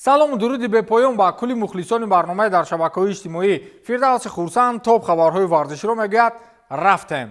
Салому дуруди бепоён ба кулли мухлисони барномаи дар шабакаҳои иҷтимоӣ. Фирдавси Хурсанд топ хабарҳои варзиширо мегӯяд. Рафтем.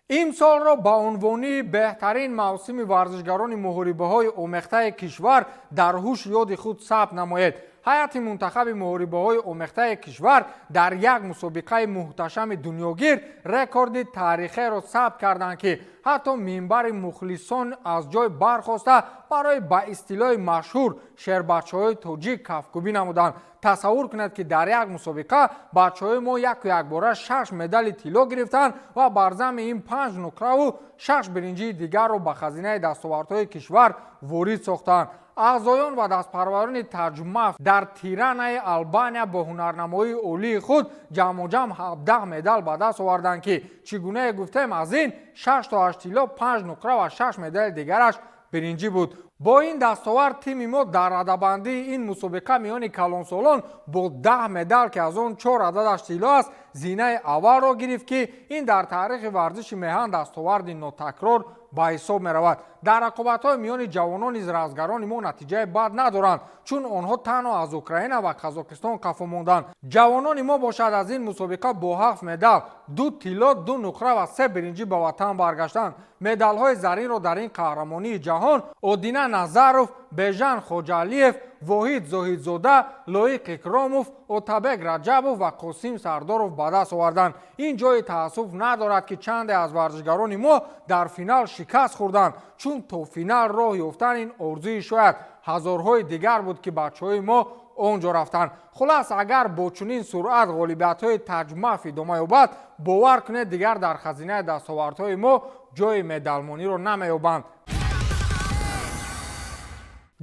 Имсолро ба унвони беҳтарин мавсими варзишгарони муҳорибаҳои омехтаи кишвар дар ҳуш ёди худ сабт намоед. Ҳайати мунтахаби муҳорибаҳои омехтаи кишвар дар як мусобиқаи муҳташами дунёгир рекорди таърихеро сабт карданд, ки ҳатто минбари мухлисон аз ҷой бархоста барои ба истилоҳи машҳур шербачаҳои тоҷик кафкӯбӣ намуданд. Тасаввур кунед, ки дар як мусобиқа бачаҳои мо яку якбора шаш медали тилло гирифтанд ва бар зами ин панҷ нуқраву шаш биринҷии дигарро ба хазинаи дастовардҳои кишвар ворид сохтанд. Аъзоён ва дастпарварони Таҷмаф дар Тиранаи Албания бо ҳунарнамоии олии худ ҷамъуҷамъ 17 медал ба даст оварданд, ки чӣ гунае гуфтем, аз ин шаш тоаш тилло, панҷ нуқра ва шаш медали дигараш биринҷӣ буд. Бо ин дастовард тими мо дар радабандии ин мусобиқа миёни калонсолон бо 10 медал, ки аз он чор ададаш тилло аст, зинаи аввалро гирифт, ки ин дар таърихи варзиши меҳан дастоварди нотакрор ба ҳисоб меравад. Дар рақобатҳои миёни ҷавонон низ разгарони мо натиҷаи бад надоранд, чун онҳо танҳо аз Украина ва Қазоқистон қафо монданд. Ҷавонони мо бошад, аз ин мусобиқа бо ҳафт медал, ду тилло, ду нуқра ва се биринҷӣ ба ватан баргаштанд. Медалҳои заринро дар ин қаҳрамонии ҷаҳон Одина Назаров, Бежан Хоҷаалиев, Воҳид Зоҳидзода, Лоиқ Икромов, Отабек Раҷабов ва Қосим Сардоров ба даст оварданд. Ин ҷои таассуф надорад, ки чанде аз варзишгарони мо дар финал шикаст хӯрданд, чун то финал роҳ ёфтан ин орзуи шояд ҳазорҳои дигар буд, ки бачаҳои мо он ҷо рафтанд. Хулас, агар бо чунин суръат ғолибиятҳои Таҷмаф идома ёбад, бовар кунед, дигар дар хазинаи дастовардҳои мо ҷои медалмониро намеёбанд.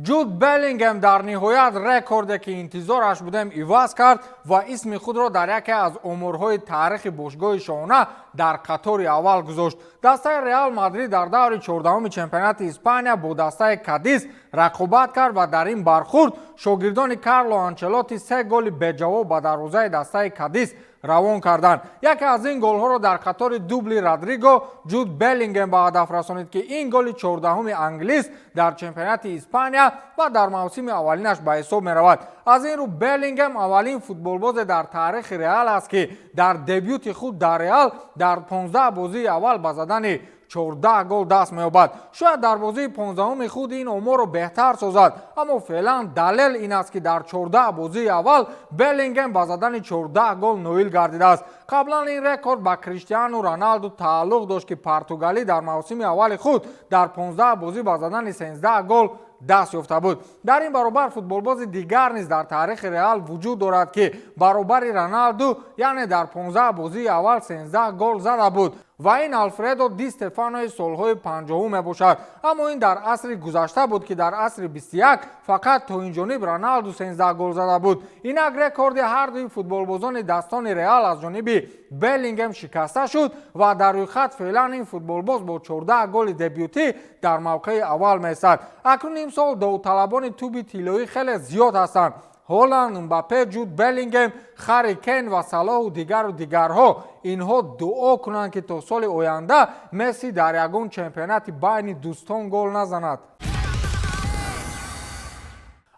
Ҷуд Беллингем дар ниҳоят рекорде, ки интизораш будем, иваз кард ва исми худро дар яке аз оморҳои таърихи бошгоҳи шоҳона дар қатори аввал гузошт. Дастаи Реал Мадрид дар даври 14-уми чемпионати Испания бо дастаи Кадис рақобат кард ва дар ин бархурд шогирдони Карло Анчелоти се голи беҷавоб ба дарвозаи дастаи Кадис равон карданд. Яке аз ин голҳоро дар қатори дубли Родриго Ҷуд Беллингем ба ҳадаф расонид, ки ин голи 14-уми англис дар чемпионати Испания ва дар мавсими аввалинаш ба ҳисоб меравад. Аз ин рӯ Беллингем аввалин футболбозе дар таърихи Реал аст, ки дар дебюти худ дар Реал дар 15 бозии аввал ба задани 14 гол даст меёбад. Шояд дар бозии 15-уми худ ин оморро беҳтар созад, аммо феълан далел ин аст, ки дар 14 бозии аввал Беллингем ба задани 14 гол ноил гардидааст. Қаблан ин рекорд ба Криштиану Роналду тааллуқ дошт, ки португалӣ дар мавсими аввали худ дар 15 бозӣ ба задани 13 гол даст ёфта буд. Дар ин баробар футболбози дигар низ дар таърихи Реал вуҷуд дорад, ки баробари Роналду, яъне дар 15 бозии аввал 13 гол зада буд, ва ин Алфредо Ди Стефанои солҳои 50-ум мебошад. Аммо ин дар асри гузашта буд, ки дар асри 21 фақат то инҷониб Роналду 13 гол зада буд. Инак рекорди ҳардуи футболбозони дастони Реал аз ҷониби Беллингем шикаста шуд ва дар рӯйхат феълан ин футболбоз бо 14 голи дебютӣ дар мавқеи аввал меистад. Акнун имсол довталабони тӯби тиллоӣ хеле зиёд ҳастанд: Ҳоланд, Мбаппе, Ҷуд Беллингем, Харри Кен ва Салоҳу дигару дигарҳо. Инҳо дуо кунанд, ки то соли оянда Месси дар ягон чемпионати байни дӯстон гол назанад.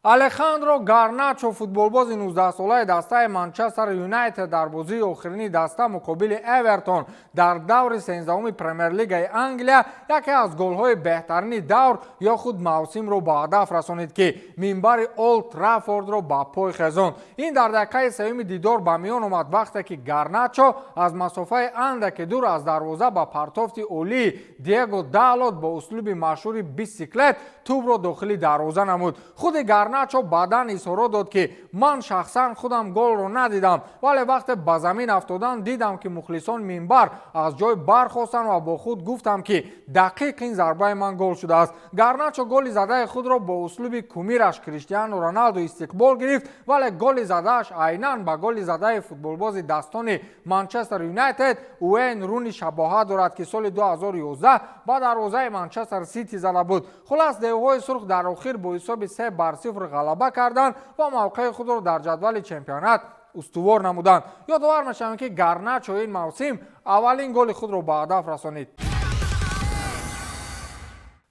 Алехандро Гарначо, футболбози 19-солаи дастаи Манчестер Юнайтед, дар бозии охирини даста муқобили Эвертон дар даври 13-уми Премер-лигаи Англия яке аз голҳои беҳтарини давр ё худ мавсимро ба ҳадаф расонид, ки минбари Олд Траффордро ба пой хезонд. Ин дар дақиқаи сеюми дидор ба миён омад, вақте ки Гарначо аз масофаи андаке дур аз дарвоза ба партофти олии Диего Далот бо услуби машҳури бисиклет тӯбро дохили дарвоза намуд. Худи Гарначо баъдан изҳорот дод, ки ман шахсан худам голро надидам, вале вақте ба замин афтодан, дидам, ки мухлисон минбар аз ҷой бархостанд ва бо худ гуфтам, ки дақиқ ин зарбаи ман гол шудааст. Гарначо голи задаи худро бо услуби кумираш Криштиану Роналду истиқбол гирифт, вале голи задааш айнан ба голи задаи футболбози дастони Манчестер Юнайтед Уэйн Руни шабоҳат дорад, ки соли 2011 ба дарвозаи Манчестер Сити зада буд. Хулас, девҳои сурх дар охир бо ҳисоби 3-0 ғалаба карданд ва мавқеи худро дар ҷадвали чемпионат устувор намуданд. Ёдовар мешавем, ки Гарначо ин мавсим аввалин голи худро ба ҳадаф расонид.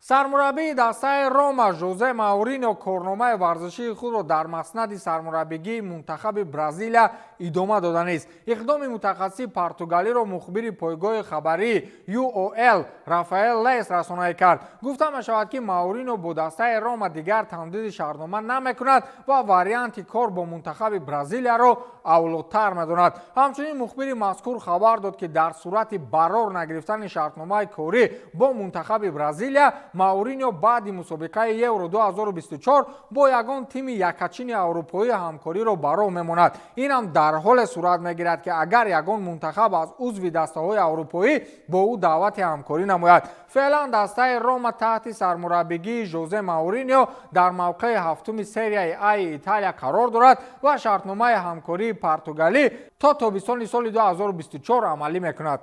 Сармураббии дастаи Рома Жозе Мауриньо корномаи варзишии худро дар маснади сармураббигии мунтахаби Бразилия идома доданист. Иқдоми мутахассиси португалиро мухбири пойгоҳи хабарии UOL Рафаэл Лес расонаӣ кард. Гуфта мешавад, ки Мауриньо бо дастаи Рома дигар тамдиди шартнома намекунад ва варианти кор бо мунтахаби Бразилияро авлодтар медонад. Ҳамчунин мухбири мазкур хабар дод, ки дар сурати барор нагирифтани шартномаи корӣ бо мунтахаби Бразилия Мауриньо баъди мусобиқаи Евро 2024 бо ягон тими якачини аврупоӣ ҳамкориро ба роҳ мемонад. Инам дар ҳоле сурат мегирад, ки агар ягон мунтахаб аз узви дастаҳои аврупоӣ бо ӯ даъвати ҳамкорӣ намояд. Феълан дастаи Рома таҳти сармураббигии Жозе Мауриньо дар мавқеи ҳафтуми серияи Аи Италия қарор дорад ва шартномаи ҳамкории португалӣ то тобистони соли 2024 амалӣ мекунад.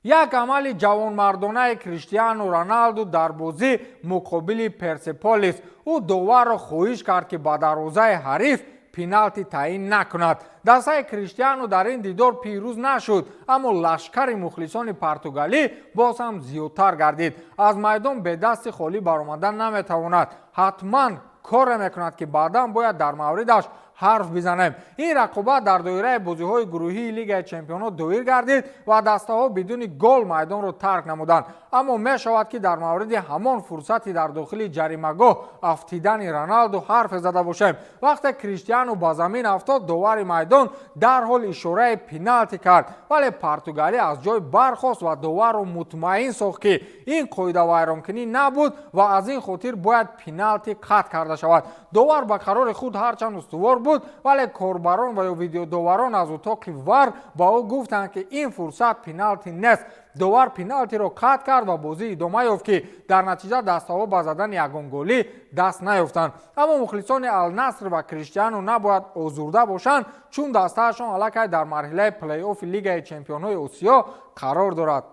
Як амали ҷавонмардонаи Криштиану Роналду дар бозӣ муқобили Персеполис. Ӯ доварро хоҳиш кард, ки ба дарвозаи ҳариф пеналти таъин накунад. Дастаи Криштиану дар ин дидор пирӯз нашуд, аммо лашкари мухлисони португалӣ боз ҳам зиёдтар гардид. Аз майдон бе дасти холӣ баромадан наметавонад. Ҳатман коре мекунад, ки баъдан бояд дар мавридаш ҳарф бизанем. Ин рақобат дар доираи бозиҳои гурӯҳии Лигаи чемпионот доир гардид ва дастаҳо бидуни гол майдонро тарк намуданд. Аммо мешавад, ки дар мавриди ҳамон фурсати дар дохили ҷаримагоҳ афтидани Роналду ҳарфе зада бошем. Вақте Криштиану ба замин афтод, довари майдон дарҳол ишораи пеналти кард, вале португалӣ аз ҷой бархост ва доварро мутмаин сохт, ки ин қоидавайронкунӣ набуд ва аз ин хотир бояд пеналти қатъ карда шавад. Довар ба қарори худ ҳарчанд устувор буд, вале корбарон ва ё видеодоварон аз утоқи ВАР ба ӯ гуфтанд, ки ин фурсат пеналти нест. Довар пеналтиро қатъ кард ва бозӣ идома ёфт, ки дар натиҷа дастаҳо ба задани ягон голӣ даст наёфтанд. Аммо мухлисони Алнаср ва Криштиану набояд озурда бошанд, чун дастаашон аллакай дар марҳилаи плей-оффи Лигаи чемпионҳои Осиё қарор дорад.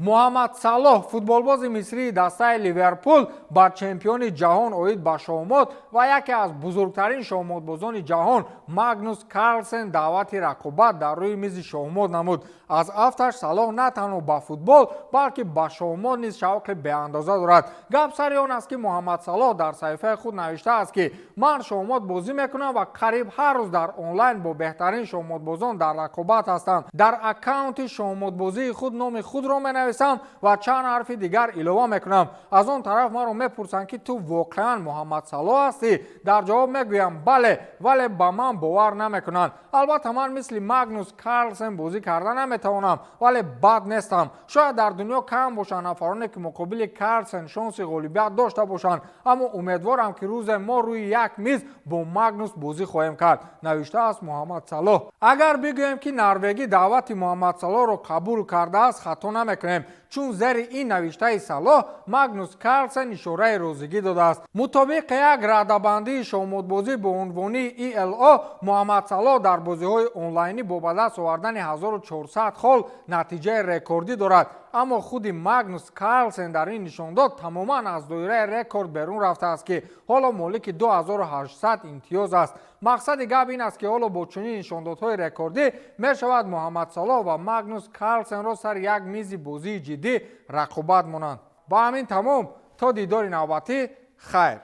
Муҳаммад Салоҳ, футболбози мисрии дастаи Ливерпул, ба чемпиони ҷаҳон оид ба шоҳмот ва яке аз бузургтарин шоҳмотбозони ҷаҳон Магнус Карлсен даъвати рақобат дар рӯи мизи шоҳмот намуд. Аз афташ Салоҳ на танҳо ба футбол, балки ба шоҳмот низ шавқи беандоза дорад. Гап сари он аст, ки Муҳаммад Салоҳ дар саҳифаи худ навиштааст, ки ман шоҳмот бозӣ мекунам ва қариб ҳар рӯз дар онлайн бо беҳтарин шоҳмотбозон дар рақобат ҳастам. Дар аккаунти шоҳмотбозии худ номи худро менависам ва чанд ҳарфи дигар илова мекунам. Аз он тараф маро мепурсанд, ки ту воқеан Муҳаммад Салоҳ ҳастӣ? Дар ҷавоб мегӯям бале, вале ба ман бовар намекунанд. Албатта ман мисли Магнус Карлсен бозӣ карда наметавонам, вале бад нестам. Шояд дар дунё кам бошанд нафароне, ки муқобили Карлсен шонси ғолибият дошта бошанд, аммо умедворам, ки рӯзе мо рӯи як миз бо Магнус бозӣ хоҳем кард, навиштааст Муҳаммад Салоҳ. Агар бигӯем, ки норвегӣ даъвати Муҳаммад Салоҳро қабул кардааст, хато намекунем, чун зери ин навиштаи Салоҳ Магнус Карлсен ишораи розигӣ додааст. Мутобиқи як радабандии шоҳмотбозӣ бо унвони ELO, Муҳаммад Салоҳ дар бозиҳои онлайнӣ бо ба даст овардани 1400 хол натиҷаи рекордӣ дорад. Аммо худи Магнус Карлсен дар ин нишондод тамоман аз доираи рекорд берун рафтааст, ки ҳоло молики 2800 имтиёз аст. Мақсади гап ин аст, ки ҳоло бо чунин нишондодҳои рекордӣ мешавад Муҳаммад Салоҳ ва Магнус Карлсенро сари як мизи бозии ҷиддӣ рақобат монанд. Ба ҳамин тамом, то дидори навбатӣ, хайр.